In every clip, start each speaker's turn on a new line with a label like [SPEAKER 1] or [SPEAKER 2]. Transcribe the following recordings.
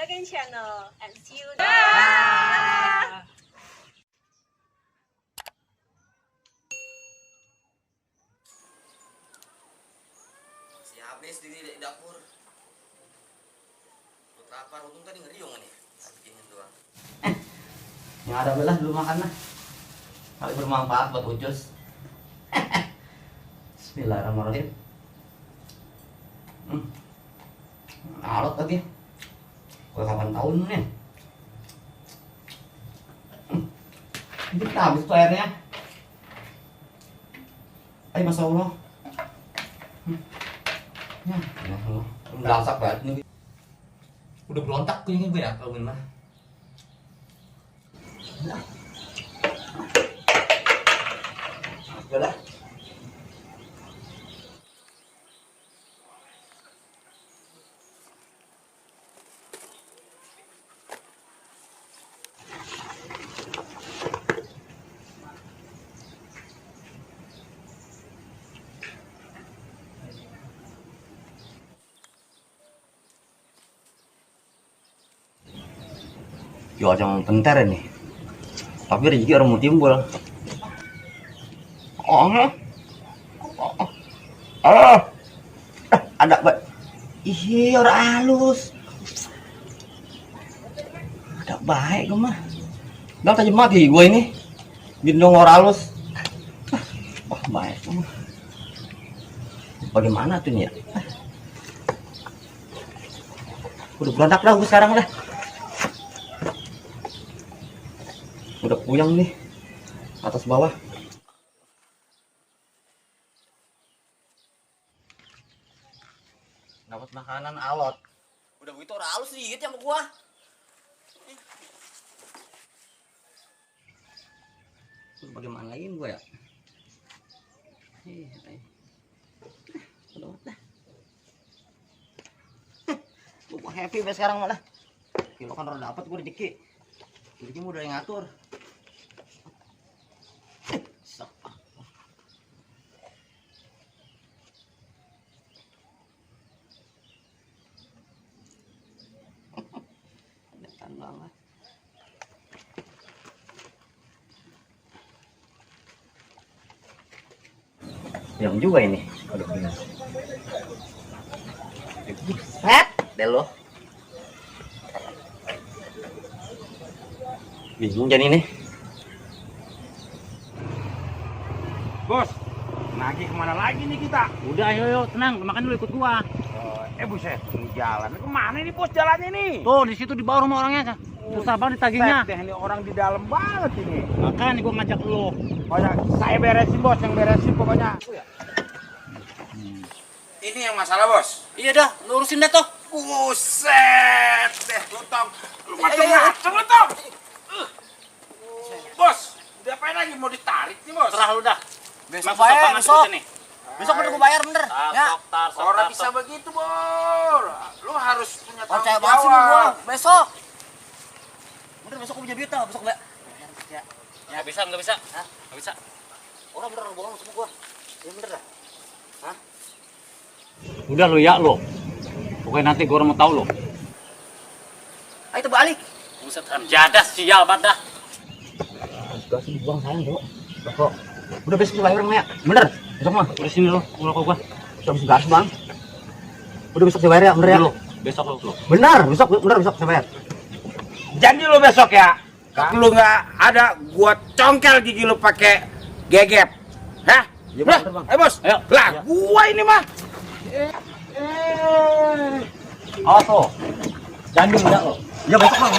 [SPEAKER 1] Bagan Channel and see you there.
[SPEAKER 2] Masih habis di dapur. Perut lapar, untung tadi ngeriung nih. Bikinin doang.
[SPEAKER 3] Yang ada belah dulu makan lah. Kali bermanfaat buat Ucus. Bismillahirrahmanirrahim. Alot lagi. Udah kapan tahun nih? Ini kita habis tuh airnya. Ayo Masya Allah. Ya Allah. Melasak banget nih. Udah berontak kayaknya gue ya kalau ini mah. Udah. Yo, jangan bentar nih. Tapi rezeki orang mau timbul. Ada mbak. Ih, orang halus. Ada baik gue mah. Gak tajam mati gue ini. Gendong orang halus. Wah, baik. Bagaimana tuh ya? Udah berontak dah gue sekarang dah. Udah puyeng nih atas bawah. Dapat makanan alot.
[SPEAKER 2] Udah begitu orang halus dikit ya sama gua.
[SPEAKER 3] Bagaimana lagi gua ya? Udah dah. Gua happy banget sekarang malah. Kilo kan udah dapat gua rezeki. Rezeki udah yang ngatur. Banget. Yang juga ini. Aduh, bener. Set, deh lo. Bingung jadi nih.
[SPEAKER 4] Bos, nagih kemana lagi nih kita?
[SPEAKER 5] Udah, ayo, tenang, makan dulu ikut gua.
[SPEAKER 4] Buset, ini jalan. Kemana nih bos jalannya nih?
[SPEAKER 5] Tuh, di situ di bawah rumah orangnya. Susah banget ditagihnya.
[SPEAKER 4] Set, ini orang di dalam banget ini.
[SPEAKER 5] Makanya gua ngajak lu.
[SPEAKER 4] Pokoknya saya beresin bos, yang beresin pokoknya. Ini yang masalah bos?
[SPEAKER 5] Iya dah, lu urusin dah tuh.
[SPEAKER 4] Buset deh, lu tau. Lu macam-macam lu tau. Bos, diapain lagi? Mau ditarik nih bos?
[SPEAKER 5] Terah lu dah.
[SPEAKER 3] Besok
[SPEAKER 5] Masuk
[SPEAKER 3] bayar,
[SPEAKER 5] apa
[SPEAKER 3] besok.
[SPEAKER 5] nih?
[SPEAKER 3] Besok bener gua bayar bener. Ya.
[SPEAKER 4] Orang bisa begitu bor. Lu harus punya tanggung
[SPEAKER 3] Percaya banget sih gua.
[SPEAKER 4] jawab.
[SPEAKER 3] Besok. Bener besok gua punya duit tau, besok bayar. Ya.
[SPEAKER 5] Nggak bisa, nggak bisa.
[SPEAKER 3] Hah?
[SPEAKER 5] Nggak bisa.
[SPEAKER 3] Orang bener bohong sama gua. Ya bener dah. Hah?
[SPEAKER 5] Udah lu ya lu. Pokoknya nanti gua mau tahu lu.
[SPEAKER 3] Ayo itu balik.
[SPEAKER 5] Buset, jadas sial banget dah.
[SPEAKER 3] Gak sih buang sayang, Bro. Kok. Udah besok bayar orang ya. Bener. Besok mah.
[SPEAKER 5] Udah sini lu, rokok gua.
[SPEAKER 3] Besok bisa gas, Bang. Udah besok saya bayar ya, bener ya?
[SPEAKER 5] Lu, besok lu.
[SPEAKER 3] Bener, besok saya bayar.
[SPEAKER 4] Janji lu besok ya. Kalau lu nggak ada, gua congkel gigi lu pakai gegep. Hah?
[SPEAKER 3] Ya,
[SPEAKER 4] Udah,
[SPEAKER 3] bener, Bang.
[SPEAKER 4] ayo bos.
[SPEAKER 5] Ayo.
[SPEAKER 4] Lah, gua ini mah.
[SPEAKER 3] Awas lo. Jangan enggak lo. Ya besok, Bang.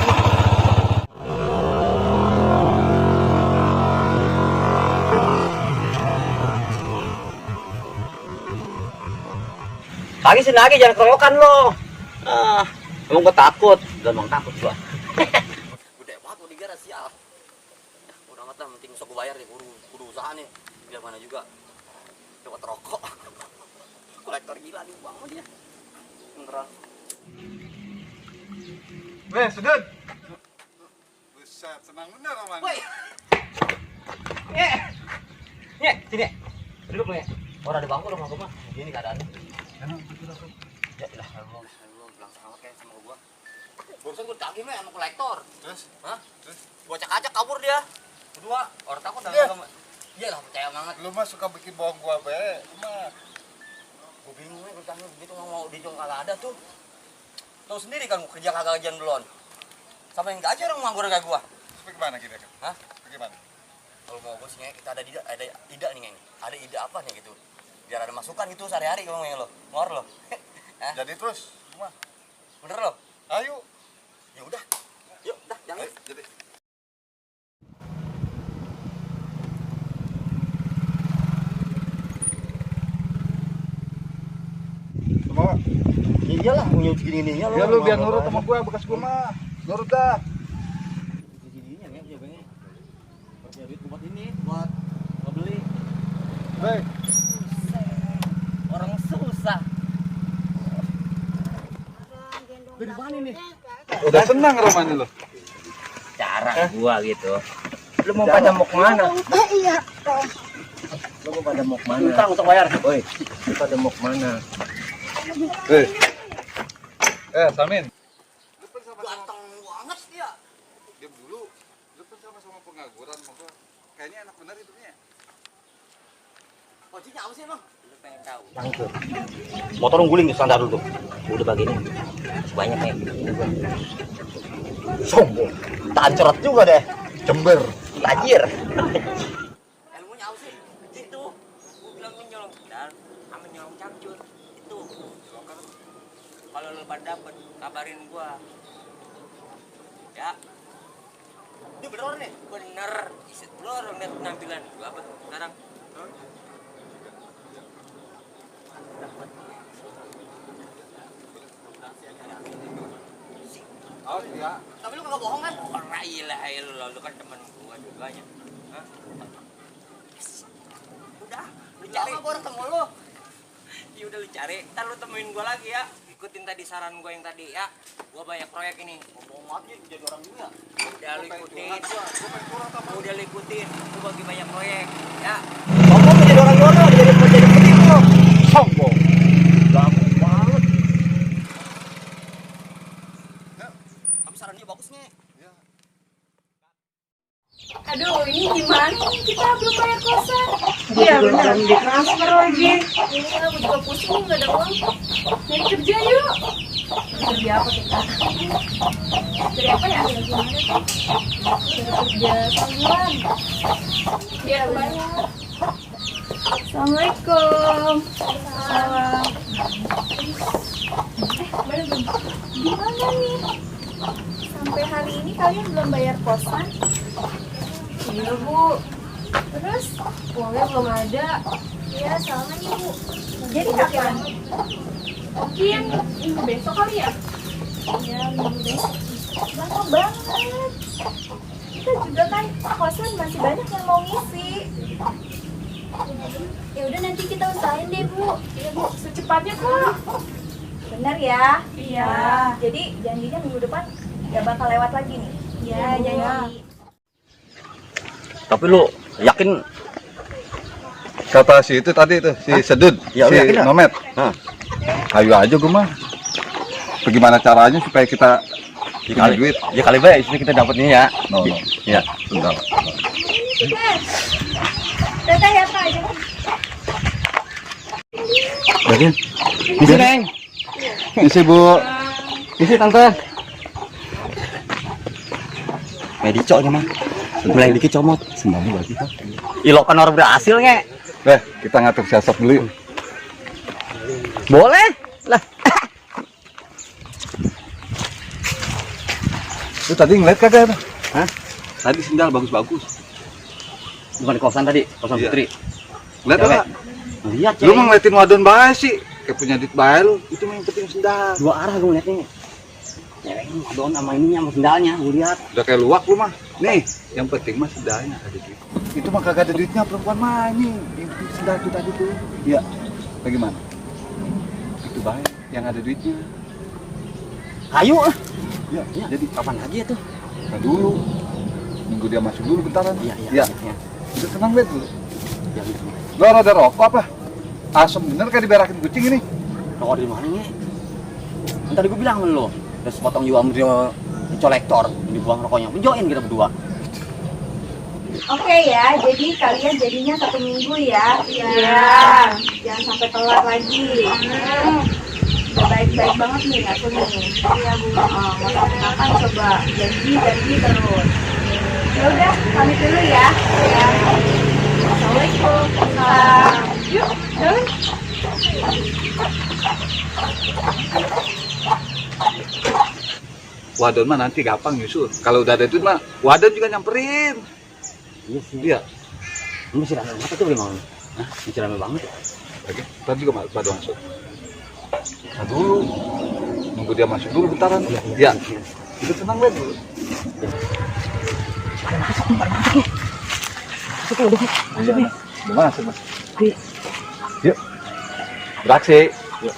[SPEAKER 3] Lagi sini lagi jangan keroyokan lo. Emang gua takut. Gampang takut gua.
[SPEAKER 2] Gede banget mau digarasi sial. Udah amat lah, penting sok gue bayar nih, kudu usaha nih. Biar mana juga. Coba rokok. Kolektor gila nih uang sama dia. Beneran.
[SPEAKER 6] Weh, Sudut. Buset, senang bener Aman.
[SPEAKER 3] Woi. Sini. Duduk lo ya. Orang di bangku rumah gua. Gini keadaannya. Ya lah,
[SPEAKER 2] Lu bilang sama kayak sama gua. Barusan gue ditagih me sama kolektor.
[SPEAKER 6] Terus?
[SPEAKER 2] Hah?
[SPEAKER 6] Terus?
[SPEAKER 2] Gue cek kabur dia. Berdua. Orang takut dah
[SPEAKER 6] Iya.
[SPEAKER 2] sama. Iya lah percaya banget.
[SPEAKER 6] Lu mah suka bikin bohong gua be. Mah.
[SPEAKER 2] Gue bingung gue tanya begitu nggak mau dijong kagak ada tuh. Tahu sendiri kan kerja kagak gajian belum. Sama yang gaji orang nganggur kayak gua.
[SPEAKER 6] Terus bagaimana kita kan?
[SPEAKER 2] Hah?
[SPEAKER 6] Bagaimana?
[SPEAKER 2] Kalau mau bos kita ada ide nih Ngeng. Ada ide apa nih gitu. Biar ada masukan gitu sehari-hari kalau Ngeng lo. Ngor lo. Hah?
[SPEAKER 6] Jadi terus, mah.
[SPEAKER 2] Bener lo?
[SPEAKER 6] Ayo.
[SPEAKER 2] Ya udah. Yuk, dah jangan.
[SPEAKER 6] Ayo, jadi. Mau?
[SPEAKER 3] Iyalah punya segini-gininya lo.
[SPEAKER 6] Ya lu biar nurut sama gua, bekas gua mah. Nurut dah.
[SPEAKER 5] Segininya ya, ya bang. Pakai duit buat ini, buat beli.
[SPEAKER 6] Baik.
[SPEAKER 2] Orang susah.
[SPEAKER 5] Dari mana nih?
[SPEAKER 6] Udah senang rumahnya lu.
[SPEAKER 2] Cara gua gitu.
[SPEAKER 3] Lu mau pada mau kemana? Lu mau pada mau kemana?
[SPEAKER 5] Utang bayar.
[SPEAKER 3] Woi, lu pada mau kemana?
[SPEAKER 6] Samin.
[SPEAKER 2] Ganteng banget dia.
[SPEAKER 6] Diam dulu. Lu kan sama-sama pengangguran, maka kayaknya enak bener hidupnya.
[SPEAKER 2] Kuncinya apa sih emang? Lu pengen tahu.
[SPEAKER 3] Tangkep. Motor lu guling di standar dulu tuh. Udah bagian ini. Banyak nih. Sombong. Tancret juga deh. Jember. Tajir.
[SPEAKER 2] Ilmunya apa sih? Itu. Gua bilang menyolong pedal sama nyolong cangcut. Itu. Kalau lu pada dapet, kabarin gua. Ya. Ini bener nih? Bener. Isit lu orang lihat penampilan gua apa sekarang?
[SPEAKER 6] Oh iya.
[SPEAKER 2] Tapi lu nggak bohong kan? Orang ilah lu kan teman gua juganya. Hah? Udah, lu cari. Lama gua ketemu lu. Ya udah lu cari, ntar lu temuin gua lagi ya. Ikutin tadi saran gua yang tadi ya. Gua banyak proyek ini. Ngomong aja jadi orang dunia. Udah lu ikutin. Udah lu ikutin. Gua bagi banyak proyek ya.
[SPEAKER 3] Sombong jadi orang jono, jadi putih lo. Sombong. Gampang banget.
[SPEAKER 2] Tapi saran dia bagus nih.
[SPEAKER 1] Aduh, ini gimana nih kita belum bayar kosan? Iya benar, di transfer lagi. Iya, aku juga pusing nggak ada uang. Jadi kerja yuk. Kerja apa kita? Dari apa ya? Dari kerja sambilan. Iya benar. Assalamualaikum. Salam. Bener belum? Gimana nih? Sampai hari ini kalian belum bayar kosan? Iya Bu. Terus uangnya belum ada. Ya sama nih Bu. Jadi kapan? Mungkin minggu besok kali ya? Iya minggu besok. Lama banget. Kita juga kan kosan masih banyak yang mau ngisi. Ya udah nanti kita usahain deh Bu. Iya Bu, secepatnya kok. Benar ya? Iya. Jadi janjinya minggu depan gak bakal lewat lagi nih. Iya, janji.
[SPEAKER 3] Tapi lu yakin?
[SPEAKER 6] Kata si itu tadi tuh, si Sedut,
[SPEAKER 3] Ya, lu
[SPEAKER 6] si
[SPEAKER 3] yakin nggak?
[SPEAKER 6] Nomet.
[SPEAKER 3] Hah.
[SPEAKER 6] Ayo aja gua mah. Bagaimana caranya supaya kita punya duit?
[SPEAKER 3] Ya kali baik sini kita dapat nih ya.
[SPEAKER 6] No.
[SPEAKER 3] Ya.
[SPEAKER 6] Bentar.
[SPEAKER 1] Teteh ya Pak aja.
[SPEAKER 3] Bagian. Isi Neng.
[SPEAKER 6] Isi Bu.
[SPEAKER 3] Isi tante. Medicoknya mah. Mulai dikit comot. Sembahnya bagi tuh. Ilok kan orang berhasil nge.
[SPEAKER 6] Kita ngatur siasat dulu.
[SPEAKER 3] Boleh lah.
[SPEAKER 6] Lu tadi ngeliat kagak tuh?
[SPEAKER 3] Hah? Tadi sendal bagus-bagus. Bukan di kosan tadi, kosan
[SPEAKER 6] Iya.
[SPEAKER 3] Putri.
[SPEAKER 6] Ngeliat
[SPEAKER 3] Cewek.
[SPEAKER 6] apa?
[SPEAKER 3] Lihat
[SPEAKER 6] Lu mah ngeliatin wadon bae sih. Kayak punya duit bae lu. Itu mah yang penting sendal.
[SPEAKER 3] dua arah gue ngeliatnya. Ceweknya adon sama ininya sama sendalnya, gue lihat.
[SPEAKER 6] Udah kayak luwak lu mah. Nih, yang penting mah sendalnya ada duit. Itu mah kagak ada duitnya perempuan mah ini. Yang penting sendal itu tadi tuh. Iya. Bagaimana? Itu bae yang ada duitnya.
[SPEAKER 3] Ayo ah.
[SPEAKER 6] Iya,
[SPEAKER 3] Ya,
[SPEAKER 6] jadi
[SPEAKER 3] kapan lagi ya tuh?
[SPEAKER 6] nah dulu. Nunggu dia masuk dulu bentaran.
[SPEAKER 3] Iya.
[SPEAKER 6] Udah tenang bet dulu.
[SPEAKER 3] Ya, gitu.
[SPEAKER 6] Lu ada rokok apa? Asem bener kayak diberakin kucing ini.
[SPEAKER 3] Rokok di mana nih? Kan tadi gue bilang sama lo,
[SPEAKER 2] Terus potong juga sama dia kolektor, dibuang rokoknya. Join kita berdua.
[SPEAKER 1] Oke ya, jadi kalian jadinya 1 minggu ya. Iya. Jangan sampai telat lagi. Udah baik-baik banget nih aku nih. Iya Bu. Mau sampai kapan coba janji terus. Ya udah, pamit dulu ya. Ya. Assalamualaikum. Yuk, jalan.
[SPEAKER 6] Wadon mah nanti gampang nyusul. Kalau udah ada duit mah, Wadon juga nyamperin.
[SPEAKER 2] Iya sih.
[SPEAKER 6] Iya.
[SPEAKER 2] Ini masih rame banget tuh memang. Hah? Masih rame banget ya.
[SPEAKER 6] Oke. Tadi juga pada masuk. Nah dulu, nunggu dia masuk dulu bentaran. Iya. Kita tenang banget dulu. Udah masuk mas. Yuk. Beraksi. Yuk.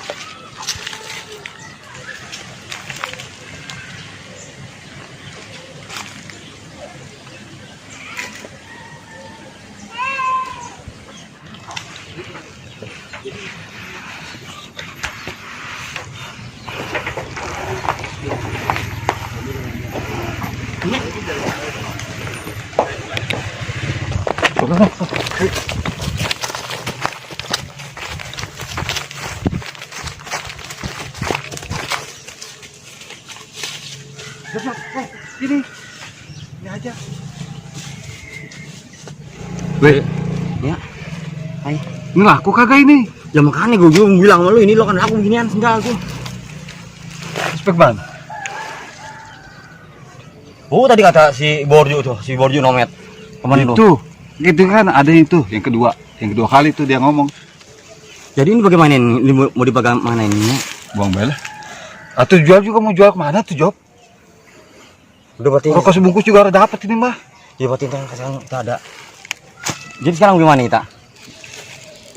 [SPEAKER 6] Ini aja. Weh,
[SPEAKER 2] Ya. Hai.
[SPEAKER 6] ini laku kagak ini?
[SPEAKER 2] Ya makanya gue juga bilang sama lu ini lo kan aku beginian sendal tuh.
[SPEAKER 6] Spek ban.
[SPEAKER 2] Oh tadi kata si Borju tuh, si Borju nomet. Kemarin lu.
[SPEAKER 6] Itu kan ada itu, yang kedua kali tuh dia ngomong.
[SPEAKER 2] Jadi ini bagaimana ini mau dibagaimana ini?
[SPEAKER 6] Buang bela. Atau jual juga mau jual kemana tuh Job?
[SPEAKER 2] Udah berarti
[SPEAKER 6] Rokok sebungkus juga udah dapat ini mbah.
[SPEAKER 2] ya berarti sekarang kita ada. Jadi sekarang gimana kita?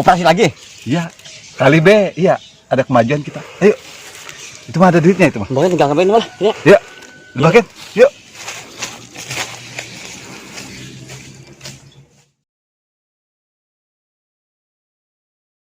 [SPEAKER 2] Operasi lagi?
[SPEAKER 6] Iya. Kali B, iya. Ada kemajuan kita. Ayo. Itu mah ada duitnya itu mah.
[SPEAKER 2] Mungkin tinggal ngapain malah? Ya.
[SPEAKER 6] Ya. Dipakai. Yuk.